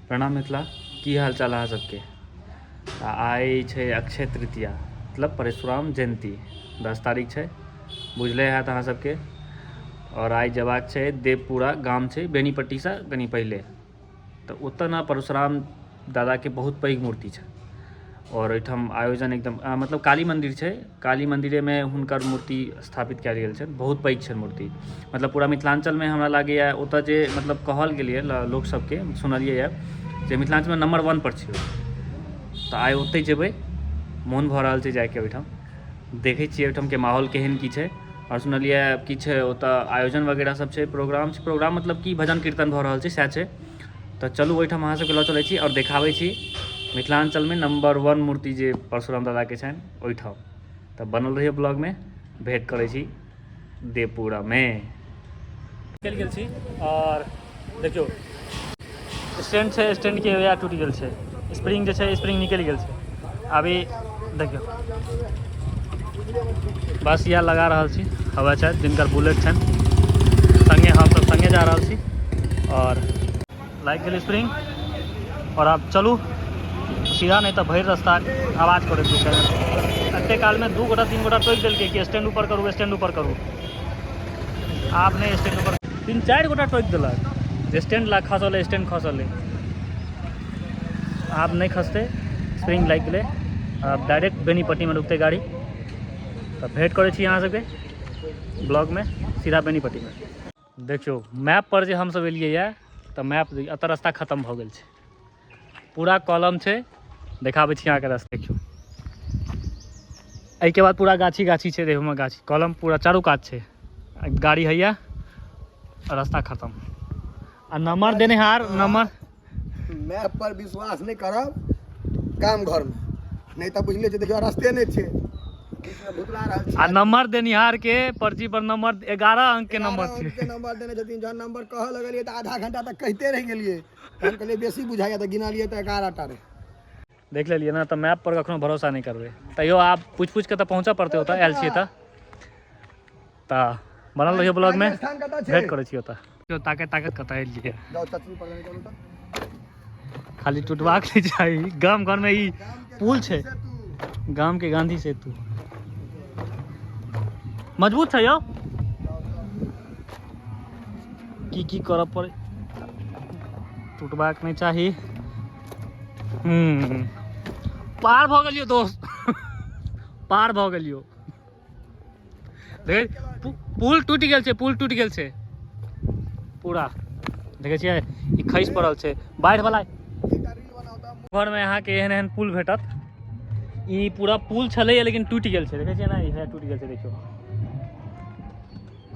प्रणाम मिथिला, की हाल चाल अहाँ सबके। आ आइ छै अक्षय तृतीया, मतलब परशुराम जयन्ती, 10 तारीख छै, बुझले हैत अहाँ सबके। और आइ जेबाक छै देवपुरा गाम छै बेनीपट्टीसँ कनि पहिले, तऽ ओतऽ ने परशुराम दादाके बहुत पैघ मूर्ति छै और ओहिठाम आयोजन एकदम मतलब काली मन्दिर छै, काली मन्दिरेमे हुनकर मूर्ति स्थापित कयल गेल छनि, बहुत पैघ छनि मूर्ति। मतलब पूरा मिथिलाञ्चलमे हमरा लागैए ओतऽ जे मतलब कहल गेलैए लोक सबके सुनलियैए जे मिथिलाञ्चलमे नम्बर 1 पर छै। तऽ आइ ओतहि जेबै, मोन भऽ रहल छै जाइके ओहिठाम। देखै छियै ओहिठामके माहौल केहन की छै। आओर सुनलियै किछु ओतऽ आयोजन वगैरह सब छै, प्रोग्राम छै, प्रोग्राम मतलब कि भजन कीर्तन भऽ रहल छै, सएह छै। तऽ चलू ओहिठाम अहाँ सबके लऽ चलै छी आओर देखाबै छी मिथिलाञ्चलमे नम्बर 1 मूर्ति जे परशुराम दादाके छनि ओहिठाम। तऽ बनल रहियौ ब्लॉगमे, भेँट करै छी देवपुरामे। निकलि गेल छी आओर देखियौ स्टैंड छै, स्टैंडके वएह टूटि गेल छै, स्प्रिंग जे छै स्प्रिंग निकलि गेल छै। अभी देखियौ बस इएह लगा रहल छी। हवा छथि जिनकर बुलेट छनि संगे, हमसब संगे जा रहल छी। आओर लागि गेल स्प्रिंग और आब चलू सीधा, नहि तऽ भरि रास्ता आवाज करैत छै। एते कालमे 2 गोटा 3 गोटा टोकि देलकै कि स्टैंड ऊपर करू, स्टैंड ऊपर करू। आब नहि स्टैंड ऊपर, 3-4 गोटा टोकि देलक जे स्टैंड ला खसल है, स्टैंड खसल है। आब नहि खसतै, स्प्रिंग लागि गेलै। आब डायरेक्ट बेनीपट्टीमे रुकतै गाड़ी। तऽ भेँट करै छी अहाँ सबके ब्लॉगमे सीधा बेनीपट्टीमे। देखियौ मैप पर जे हमसब एलियै यऽ तऽ मैप एतऽ रास्ता खतम भऽ गेल छै, पूरा कॉलम छै। देखाबै छी अहाँके रास्ता। देखियौ एहिके बाद पूरा गाछी गाछी छै, देखियौ गाछी कॉलम पूरा चारू कात छै। गाड़ी हैया, रास्ता खतम। आ नंबर देनिहार नंबर मैप पर विश्वास नहि करब गाम घरमे, नहि तऽ बुझले छै। देखियौ रस्ते नहि छै, बीचमे भुतला रहल आ छी। नंबर देनिहार के पर्ची पर नंबर 11 अंक के नंबर 11 छै अंक के नंबर देने छथिन। जहन नंबर कहऽ लगलियै तऽ आधा घंटा तक कहिते रहि गेलियै। तहन कहलियै बेसी बुझाइया तऽ गिनलियै तऽ 11 टा रहै। देख लेलियै ने, तऽ मैप पर कखनो भरोसा नहि करबै। तैयो आब पूछि पूछि के तऽ पहुँचऽ पड़तै, ओतऽ आयल छियै तऽ। तऽ बनल रहियौ ब्लॉगमे, काली स्थान कतऽ छै? भेंट करै छी ओतऽ। ताकत ताकत कतऽ एलियै। जाउ चचरी पर लेने चलू तऽ। खाली टूटबाक नहि चाही। गाम घरमे ई गाम के पुल छै। गांधी सेतु। गाम के गांधी सेतु मजबूत छै यौ। की की करऽ पड़े, टूटबाक नहि चाही। पार भऽ गेलियौ दोस्त, पार भऽ गेलियौ। देख पुल टूटि गेल छै, पुल टूटि गेल छै पूरा। देखै छियै ई खसि पड़ल छै बाढ़ि वाला। एकटा रील बनाउ तऽ। घरमे अहाँके एहन एहन पुल भेटत। ई पूरा पुल छलैया लेकिन टूटि गेल छै। देखै छियै ने, इएह टूटि गेल छै देखियौ।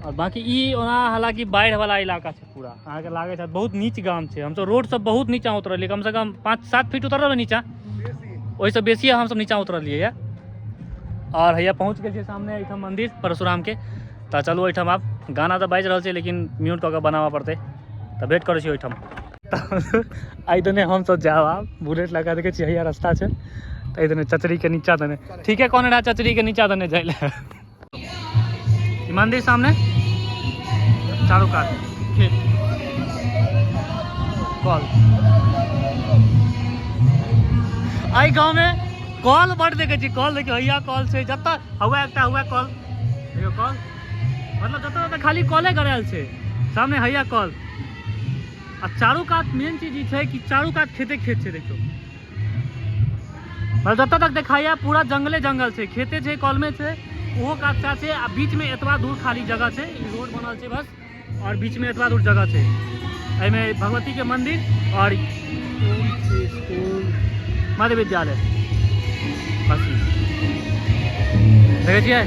और बाकी ई ओना हालांकि बाढ़ि वाला इलाका छै पूरा, अहाँके लागै छै बहुत नीच गाम छै। हमसब रोड सब बहुत नीचा उतरलियै, कम से कम 5-7 फीट उतरल नीचा, ओहिसँ बेसी हमसब नीचा उतरलियै यऽ। और हैया पहुँच गेल छियै सामने एहिठाम मन्दिर परशुरामके। तऽ चलू ओहिठाम। आब गाना तऽ बाजि रहल छै लेकिन म्यूट कऽ कऽ बनाबऽ पड़तै। तऽ भेँट करै छी ओहिठाम। तऽ एहि दने हमसब जायब आब बुलेट लगा। देखै छियै हैया रास्ता छै, तऽ एहि दने चचरीके नीचा दने। ठीके कहने रहए चचरीके नीचा दने जाइ लए। ई मंदिर सामने, चारू कात खेत, कल। एहि गाँवमे कल बड देखै छी। कल देखियौ, हैया कल छै जतऽ हुआ एकटा हुआ कल। देखियौ कल, मतलब जतऽ ततऽ खाली कले गड़ायल छै। सामने हैया कल आ चारू कात। मेन चीज ई छै कि चारू कात खेते खेत छै। देखियौ मतलब जतऽ तक देखाइया पूरा जंगले जंगल छै, खेते छै, कलमे छै, ओहो कात सएह छै। आ बीचमे एतबा दूर खाली जगह छै, ई रोड बनल छै बस, और बीचमे एतबा दूर जगह छै। एहिमे भगवतीके मंदिर और स्कूल, मध्य विद्यालय बस। ई देखै छियै।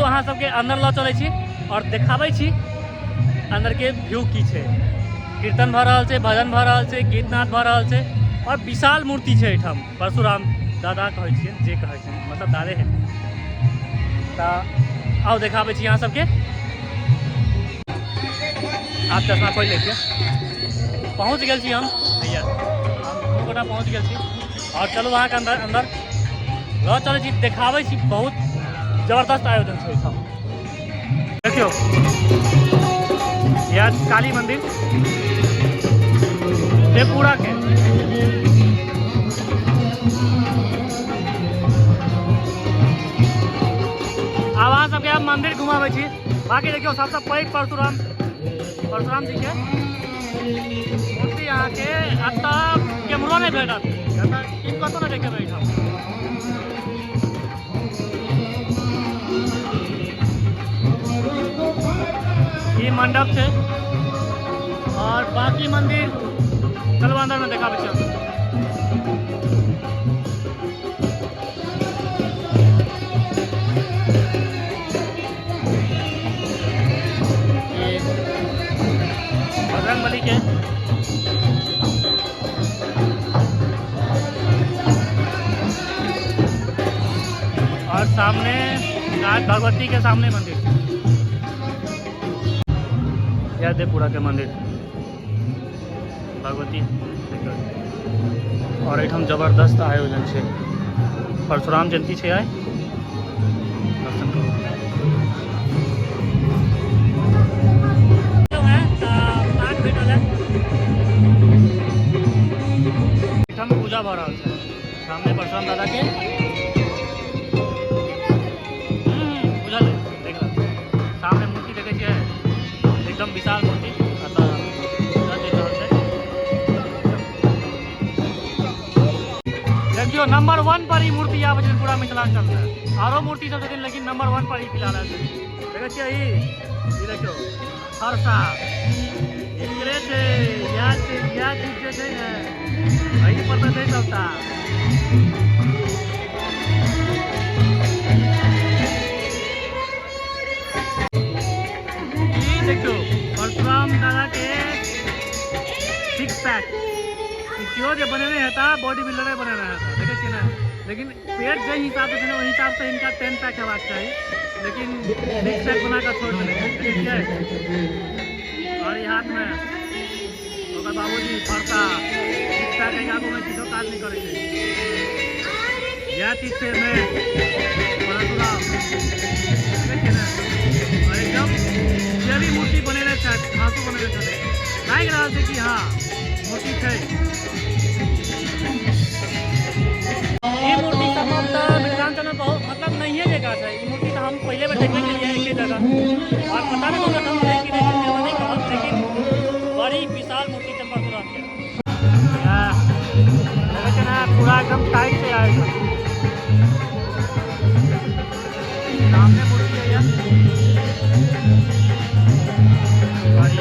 अहाँ सबके अंदर लऽ चलै छी और देखाबै छी अंदरके व्यू की छै। कीर्तन भऽ रहल छै, भजन भऽ रहल छै, गीतनाद भऽ रहल छै और विशाल मूर्ति छै एहिठाम परशुराम दादा कहै छियै जे कहै छै, मतलब दादे हेतै। तऽ आउ देखाबै छी अहाँ सबके। आब चश्मा खोलि लै छियै। पहुँच गेल छी हम भैया, हम दुनू गोटा पहुँच गेल छी। और चलू अहाँके अंदर अंदर लऽ चलै छी, देखाबै छी। बहुत जबरदस्त आयोजन छै एहिठाम। देखियौ यह काली मंदिर। देवपुरा के। आब अहाँ सबके हम मंदिर घुमाबै छी। बाकी देखियौ सबसँ पैघ परशुराम परशुराम जी के मूर्ति अहाँके एतऽ केम्हरो नहि भेटत, एतऽ की कतौ नहि देखेबै एहिठाम। ई मंडप छै और बाकी मंदिर चलू अंदर में देखाबै छी। बजरंग बली के और सामने राज भगवती के सामने मंदिर, यह देवपुरा के मंदिर भगवती। और एहिठाम जबरदस्त आयोजन छै, परशुराम जयंती छै आइ। दर्शन करू। एहिठाम पूजा भऽ रहल छै सामने परशुराम दादा के। बुझल अइ, देख रहल छी। सामने मूर्ति देखै छियै, एकदम विशाल मूर्ति। एतऽ पूजा चलि रहल छै। देखियौ, नंबर 1 पर ई मूर्ति आबै छै पूरा मिथिलांचल मे। आरो मूर्ति सब छथिन, लेकिन नंबर 1 पर ई फिलहाल आयल छै। देखै छियै ई ई देखियौ फरसा एकरे छै। इएह छै, इएह चीज जे छै ने, एहि पर तऽ छै सबटा। ई देखियौ परशुराम दादा के सिक्स पैक। ई केओ जे बनेने हेता, बॉडी बिल्डरे बनेने हेता, देखै छियै ने। लेकिन पेट जाहि हिसाब से छै ने, ओहि हिसाब से हिनका 10 पैक हेबाक चाही, लेकिन सिक्स पैक बना कऽ छोड़ि देने छै। देखै छियै? और ई हाथ में ओकर बाबूजी फरसा। सिक्स पैक एहि आगू में किछो काज नहि करै छै। इएह चीज छै एहिमे परशुराम, देखै छियै ने? और एकदम जे भी मूर्ति बनेने छथि, धातु बनेने छथि, लागि रहल छै कि हँ, मूर्ति छै। ई मूर्ति सम्भवतः मिथिलांचल में बहुत मतलब नहिए जगह छै। ई मूर्ति तऽ हम पहिले बेर देखबे केलियै एके जगह, और पता नहि दोसर ठाम छै कि नहि छै, से नहि कहब, लेकिन बड़ी विशाल मूर्ति छै परशुराम के। देखै छियै ने, पूरा एकदम टाइट छै आयोजन। सामने मूर्ति है यह बड़ी।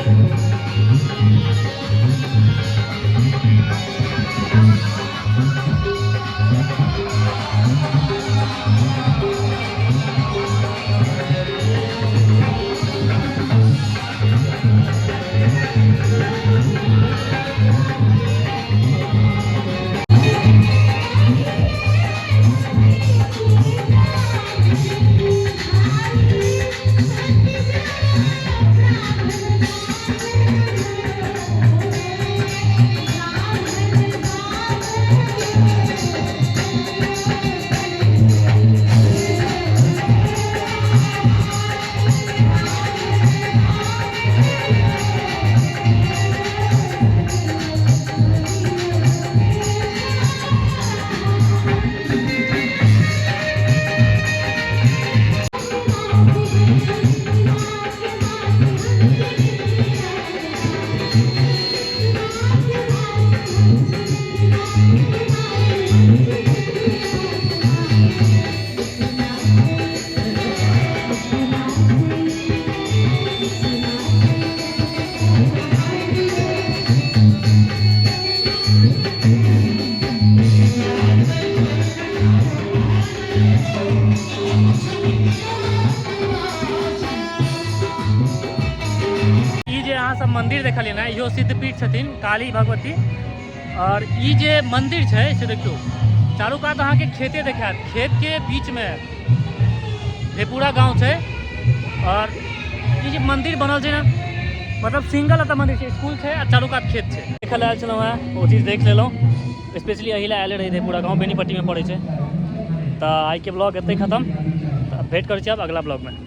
ई जे अहाँ सब मंदिर देखलियै ने, इहो सिद्धपीठ छथिन काली भगवती। और ई जे मंदिर छै से देखियौ, चारू कात अहाँके खेते देखायत। खेत के बीच में धेपुरा गाँव छै। और ई जे मंदिर बनल छै ने, मतलब सिंगल एतऽ मंदिर छै, स्कूल छै आ चारू कात खेत छै। देखऽ लए आयल छलहुँ हेँ, ओ चीज देख लेलहुँ। स्पेशली एहि लए आयल रही। धेपुरा गाँव बेनीपट्टीमे पड़ै छै। तऽ आइके ब्लॉग एतै खतम। तऽ भेँट करै छी आब अगला ब्लॉगमे।